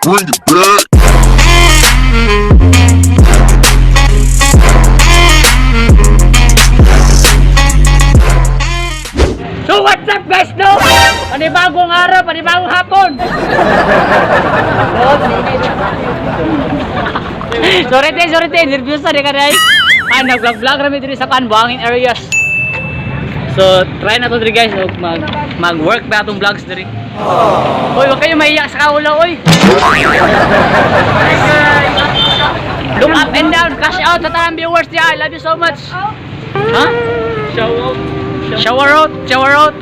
Bring it back. So what's up, guys, no? Panibagong araw, panibagong hapon. Sorry te, sorry te, nervous na di ka guys. Ay, nag-vlog-vlog rami diri sa kan buhangin areas. So, try na to diri, guys, og mag-work ba atong vlogs diri. Hoy, wag kayo mahiya sa kaulo, oy. Look up and down, cash out sa tanang viewers niya. I love you so much. Ha? Shout out. Shower out, shower out.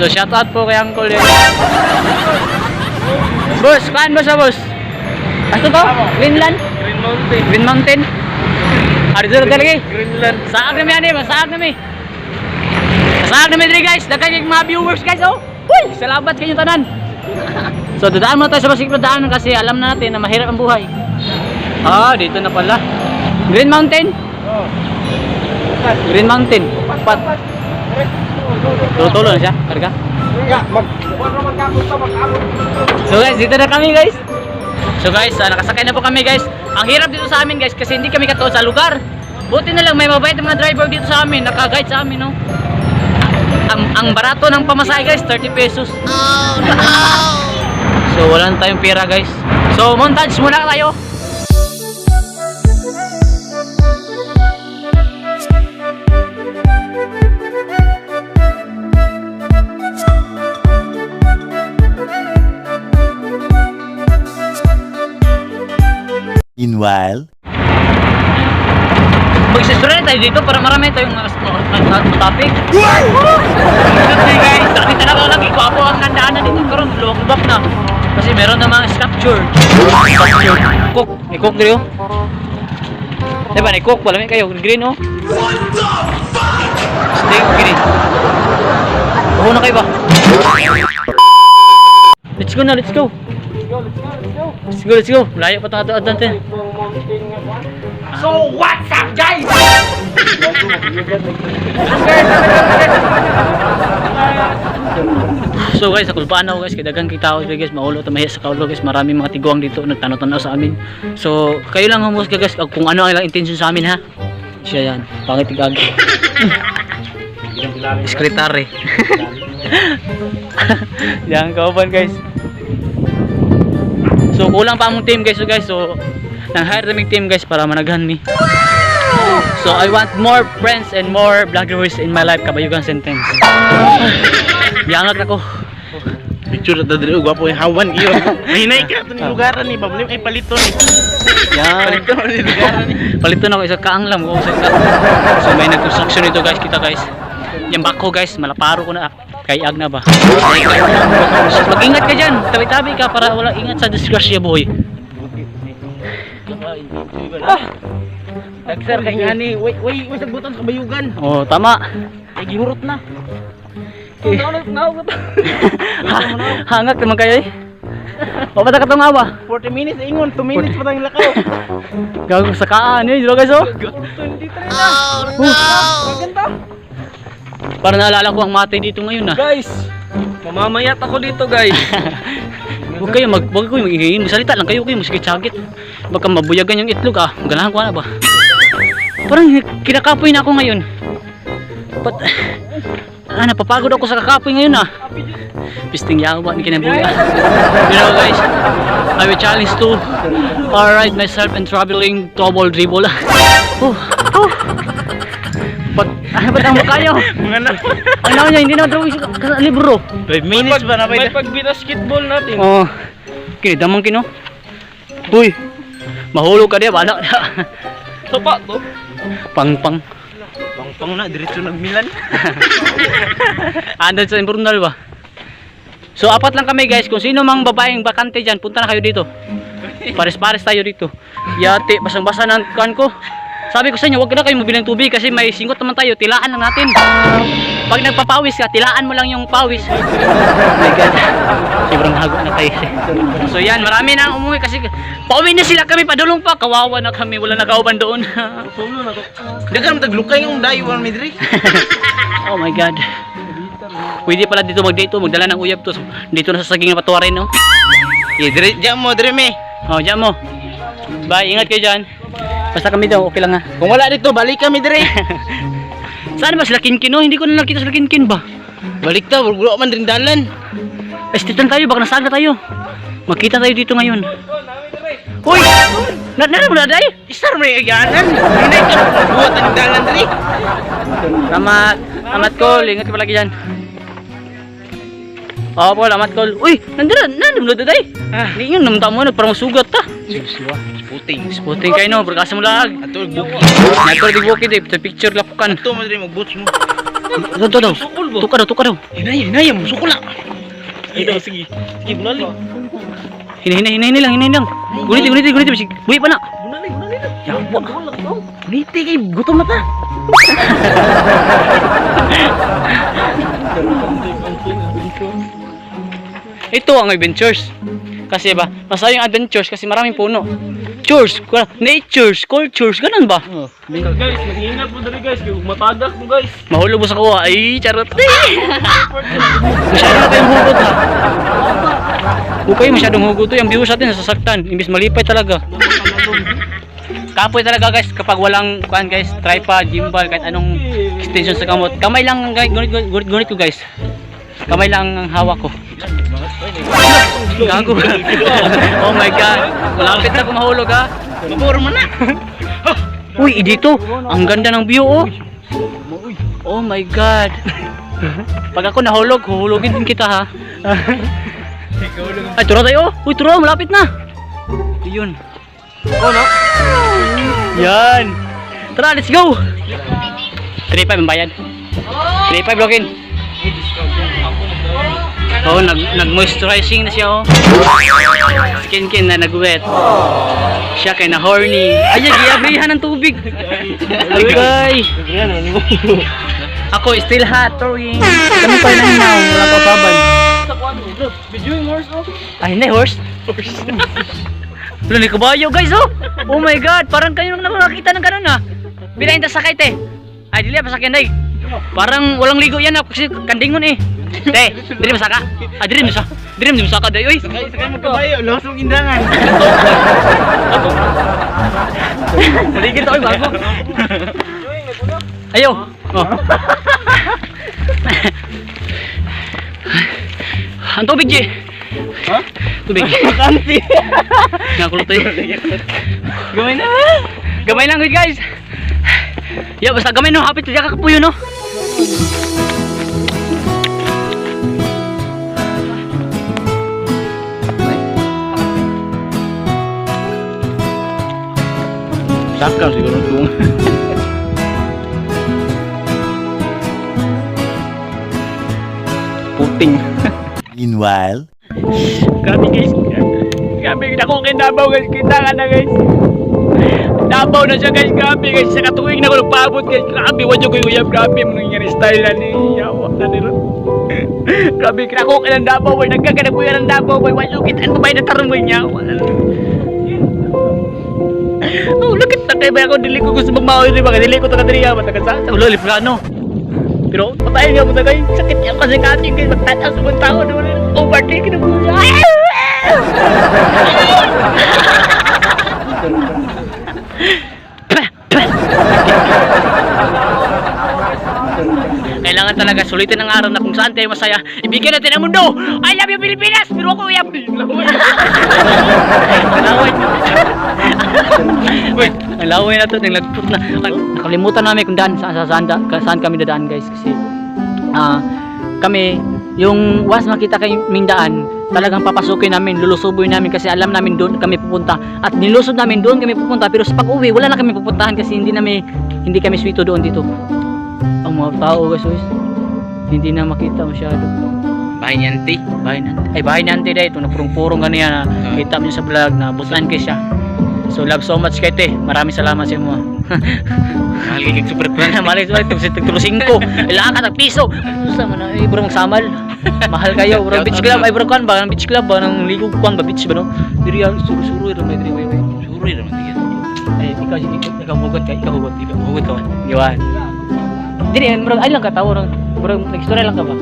So shout out po kay Uncle eh. Boss, kaan ba sa boss? Asto to? Greenland? Green Mountain. Green Mountain? Ari dito talaga eh. Greenland. Saag na mi ani, masaag na mi. Masaag na mi diri, guys. Daghan kay mga viewers, guys, oh. Uy, salamat kayo tanan. So dadaan muna tayo sa masikip na daanan kasi alam na natin na mahirap ang buhay. Ah, dito na pala. Green Mountain? Oh. Green Mountain. Pat. Tulo-tulo na siya, karga. Mag So guys, dito na kami, guys. So guys, nakasakay na po kami, guys. Ang hirap dito sa amin, guys, kasi hindi kami katuon sa lugar. Buti na lang may mabait na mga driver dito sa amin, naka-guide sa amin, no. Ang barato ng pamasahe, guys, 30 pesos. Oh no. So wala na tayong pera, guys. So montage muna tayo. Meanwhile, Magsistorya tayo dito para marami tayong topic. Kasi guys, dati talaga lagi gwapo ang nandaanan dito karon luwak na. Kasi meron na mga sculpture. Sculpture. Cook, ni cook diri oh. Diba ni cook wala may kayo green oh. What the fuck? Steak green. Oo na kayo ba? Let's go na, let's go. Let's go, let's go, let's go. Let's go, let's go. Layo pa tayo ato natin. Mountain nga ba? So what's up, guys? So guys, nakulpaan ako, guys, kay daghang kita ako guys, maulo ta mahiya sa kaulo, guys, maraming mga tiguang dito nagtanaw-tanaw sa amin. So, kayo lang humusga, guys, kung ano ang ilang intention sa amin ha. Siya yan, pangit gag. Sekretary. Yan kauban, guys. So kulang pa among team, guys, so guys, so nang hire kaming team, guys, para managhan mi. So I want more friends and more vloggers in my life, kabayugan sentence. Yangag ako. Picture na diri gwapo yung hawan iyo. Mahinay ka to ni lugaran ni Bablim ay palito ni. Yan. Palito ni lugaran ni. Palito na ako isa kaang lang ko sa So may nag-construction dito, guys, kita, guys. Yung bako, guys, malaparo ko na kay ag na ba. Mag-ingat ka diyan, tabi-tabi ka para wala ingat sa disgrasya, boy. Ah. Dagsar kay ngani, way way way sagbutan sa bayugan. Oh, tama. Ay gihurot na. Okay. Hangak naman kayo eh. O ba ka tumawa? 40 minutes ingon, 2 minutes pa tayong lakaw. Gago sa kaan eh, dito, guys, oh. 23 na. Oh no. Maganda. Para naalala ko ang mate dito ngayon ah. Guys, mamamayat ako dito, guys. Huwag kayo mag-ingay, magsalita lang kayo, kayo magsakit-sakit. Baka mabuyagan yung itlog ah. Ganahan ko na ba? Parang kinakapoy na ako ngayon. But, napapagod ako sa kakapoy ngayon ah. Pisting yawa ni kinabuya. You know, guys, I will challenge to alright myself and traveling double dribble. Oh. But, ba't ang mukha niyo? Mga na. Ang naman niya, hindi naman drawing sa libro. 5 minutes ba na ba? May pagbibasketball natin. Oh. Kini damang kino. Uy. Mahulog ka diya, bala na. Sopa to. Pang pang. Pangpang na, diretso nagmilan. Andun sa Imbrunal ba? So apat lang kami, guys. Kung sino mang babaeng bakante diyan, punta na kayo dito. Pares-pares tayo dito. Yate, basang-basa na ang kan ko. Sabi ko sa inyo, wag na kayo mabili ng tubig kasi may singot naman tayo. Tilaan lang natin. Pag nagpapawis ka, tilaan mo lang yung pawis. Oh my God. Sobrang hago na tayo. So yan, marami na ang umuwi kasi pauwi na sila kami, padulong pa. Kawawa na kami, wala nakauban doon. Solo na to. Dagan taglukay yung dayo may diri. Oh my God. Pwede pala dito magdito, magdala ng uyab to. Dito na sa saging na patuwarin, no? Eh, dire, diyan mo, dire me. Oh, diyan mo. Bye, ingat kayo dyan. Basta kami daw, okay lang ha. Kung wala dito, balik kami dire. Saan ba sila Kinkin, no? Hindi ko na nakita sila Kinkin ba? Balik ta, wala man rin dalan. Estitan tayo, baka nasaan na tayo. Magkita tayo dito ngayon. Uy! Na na mo na day? Isar mo yung agyanan. Hinay ka, buhat ang dalan dire. Salamat. Amat ko, ingat ka palagi dyan. Oo po, amat ko. Uy, nandun na, nandun na day. Ah. Hindi yun, namta mo, parang sugat ta. Puting. Puting kayo no, pagkasa mo lag. Ato bukid. Nato di bukid eh, sa picture lapukan. Ato mo dire magboots mo. Ito daw. Tuka daw, tuka daw. Hinay, hinay mo sukula. Ay daw sige. Sige, bunali. Hinay, hinay, hinay lang, hinay lang. Guniti, guniti, guniti. Bisig, buhi pa na. Bunali, bunali. Yawa. Guniti kay gutom na ta. Ito ang adventures. Kasi ba, masaya yung adventures kasi maraming puno. Chores, natures, cultures, ganun ba? Guys, mag-ingat mo dali guys, kay matadak mo guys. Mahulog mo sa kuha. Ay, charot. Masyado na kayong hugot ha. Huwag kayo masyadong hugot to. Yung viewers natin nasasaktan. Imbis malipay talaga. Kapoy talaga guys kapag walang kuan guys, tripod, gimbal, kahit anong extension sa kamot. Kamay lang ang guys, gunit, gunit, gunit ko guys. Kamay lang ang hawak ko. Gago. Oh my God. Malapit na kumahulog ha. Mabor mo na. Uy, dito. Ang ganda ng view oh. Oh my God. Pag ako nahulog, huhulugin din kita ha. Ay, turo tayo. Oh. Uy, turo, malapit na. Ayun. Oh no. Yan. Tara, let's go. 3.5 ang bayad. 3.5 login. Oh, nag moisturizing na siya oh. Skin kin na nag-wet. Siya kay na horny. Ay, giabrihan ng tubig. Agay. Ako still hot, throwing. Kami pa lang now, wala pa baban. Sa kuan mo, look, video yung horse oh. Ay, hindi, horse. Horse. Wala ni kabayo, guys, oh. Oh my God, parang kayo lang naman nakita ng ganun, ah. Bilain ta sakay, te. Ay, dili, pasakyan, day. Parang walang ligo yan, ah, kasi kandingon, eh. Te, dili masaka. Ah, dili masaka. Dili masaka, day, oy. Sakay, sakay mo kabayo, lawas mong indangan. Maligid ako, bago. Ayo. Oh. Ang tubig, G. Ha? Tubig. Makanti. Nakulot eh. Gamay na. Gamay lang good guys. Ya basta gamay no, hapit siya kakapuyo no. Saka siguro tung. Puting. Meanwhile. Grabe guys. Grabe nako kay Davao guys, kita ka na guys. Davao na siya guys, grabe guys. Sa katuig na ko nagpaabot guys. Grabe wa jud ko uyab, grabe mo nang style na ni yawa na nila. Grabe nako kay Davao boy, nagkaganap ko ng Davao boy. Wa jud kita ano ba na tarong boy niya. Oh, look at that. Kaya ako dili ko gusto magmaoy di ba? Dili ko taga diri ba taga sa ulo liprano. Pero patayin nga mo na kayo. Sakit niya kasi kati kayo magtataas sa mga tao naman. Overtake na po siya. Pah! Pah! Kailangan talaga sulitin ang araw na kung saan tayo masaya. Ibigay natin ang mundo! I love you, Pilipinas! Pero ako uyab! Ang laway. Wait, ang laway na to. Naglagpot na. Nakalimutan namin kung daan, saan, saan, saan, saan kami dadaan, guys. Kasi, kami, yung once makita kaming daan, talagang papasukin namin, lulusuboy namin kasi alam namin doon kami pupunta. At nilusod namin doon kami pupunta, pero sa pag-uwi, wala na kami pupuntahan kasi hindi kami swito doon dito. Ang mga tao guys, guys, hindi na makita masyado. Bahay ni auntie. Bahay nante. Ay, bahay nante dahil ito, napurong-purong gano'n yan. Kita mo sa vlog na butan kay siya. So, love so much kay te. Maraming salamat sa inyo. Mahal kay super plan. Malay sa ito, singko. Ilaan ka piso. Sa man ay bro magsamal. Mahal kayo, bro. Beach club ay bro kan ba? Beach club ba nang ligo kan ba beach ba no? Diri ang suro-suro ro may diri way way. Suri naman tiyan. Ay ikaw ikaw ikaw hugot ka, ikaw hugot, ikaw hugot ka. Giwan. Diri bro ay lang ka tawo bro, nag-istorya lang ka ba?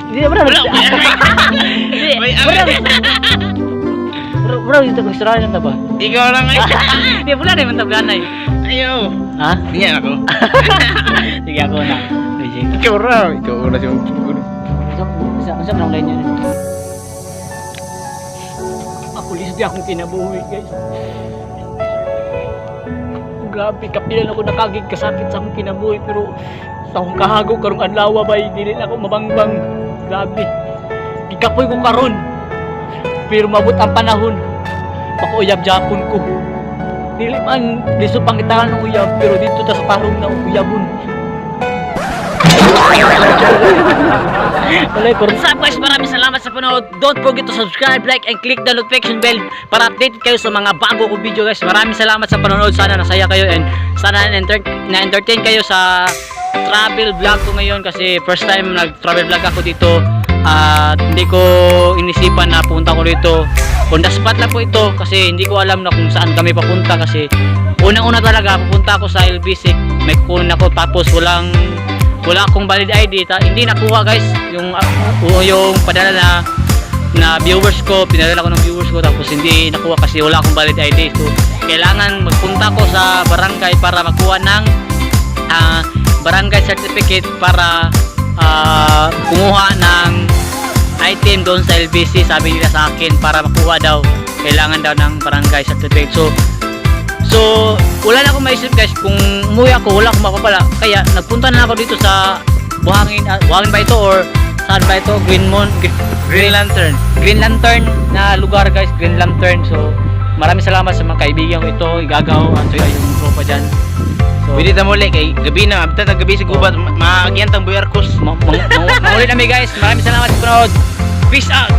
Hindi wala. Wala, Hindi. May Wala. Bro, bro, ito ko istorya na ba? Ikaw lang ay. Hindi wala na man tablanay. Ayaw. Ha? Niya ako. Sige, ako na. Sige. Ikaw ra, ikaw ra siya. Sa sa line yun. Ako lisod akong kinabuhi, guys. Grabe, kapilan ako nakagig kasakit sa akong kinabuhi, pero sa akong kahago karong adlaw bay dili na ako mabangbang. Grabe. Gikapoy ko karon. Pero mabot ang panahon. Pakuuyab Japon ko. Dili man lisod pangitaan ng uyab, pero dito ta sa tarong na uyabon. Walay, what's up, guys? Maraming salamat sa panonood. Don't forget to subscribe, like, and click the notification bell para updated kayo sa mga bago kong video, guys. Maraming salamat sa panonood. Sana nasaya kayo and sana na-entertain kayo sa travel vlog ko ngayon kasi first time nag-travel vlog ako dito at hindi ko inisipan na punta ko dito. On the spot lang po ito kasi hindi ko alam na kung saan kami papunta kasi unang-una talaga pupunta ako sa LBC. May kukunin ako tapos wala akong valid ID, hindi nakuha, guys, yung padala na na viewers ko. Pinadala ko ng viewers ko tapos hindi nakuha kasi wala akong valid ID, so kailangan magpunta ko sa barangay para makuha ng barangay certificate para kumuha ng item doon sa LBC. Sabi nila sa akin, para makuha daw, kailangan daw ng barangay certificate. So, wala na akong maisip, guys, kung umuwi ako, wala akong mapapala. Kaya, nagpunta na ako dito sa Buhangin, Buhangin ba ito or saan ba ito? Green Mon, Green Lantern. Green Lantern na lugar, guys, Green Lantern. So, maraming salamat sa mga kaibigan ko ito, Igagaw, at saka yung tropa dyan. So, Pwede ta muli kay gabi na, abta ta gabi sa gubat, maagyan tang Buyarkos. manguli kami, guys. Maraming salamat sa panonood. Peace out!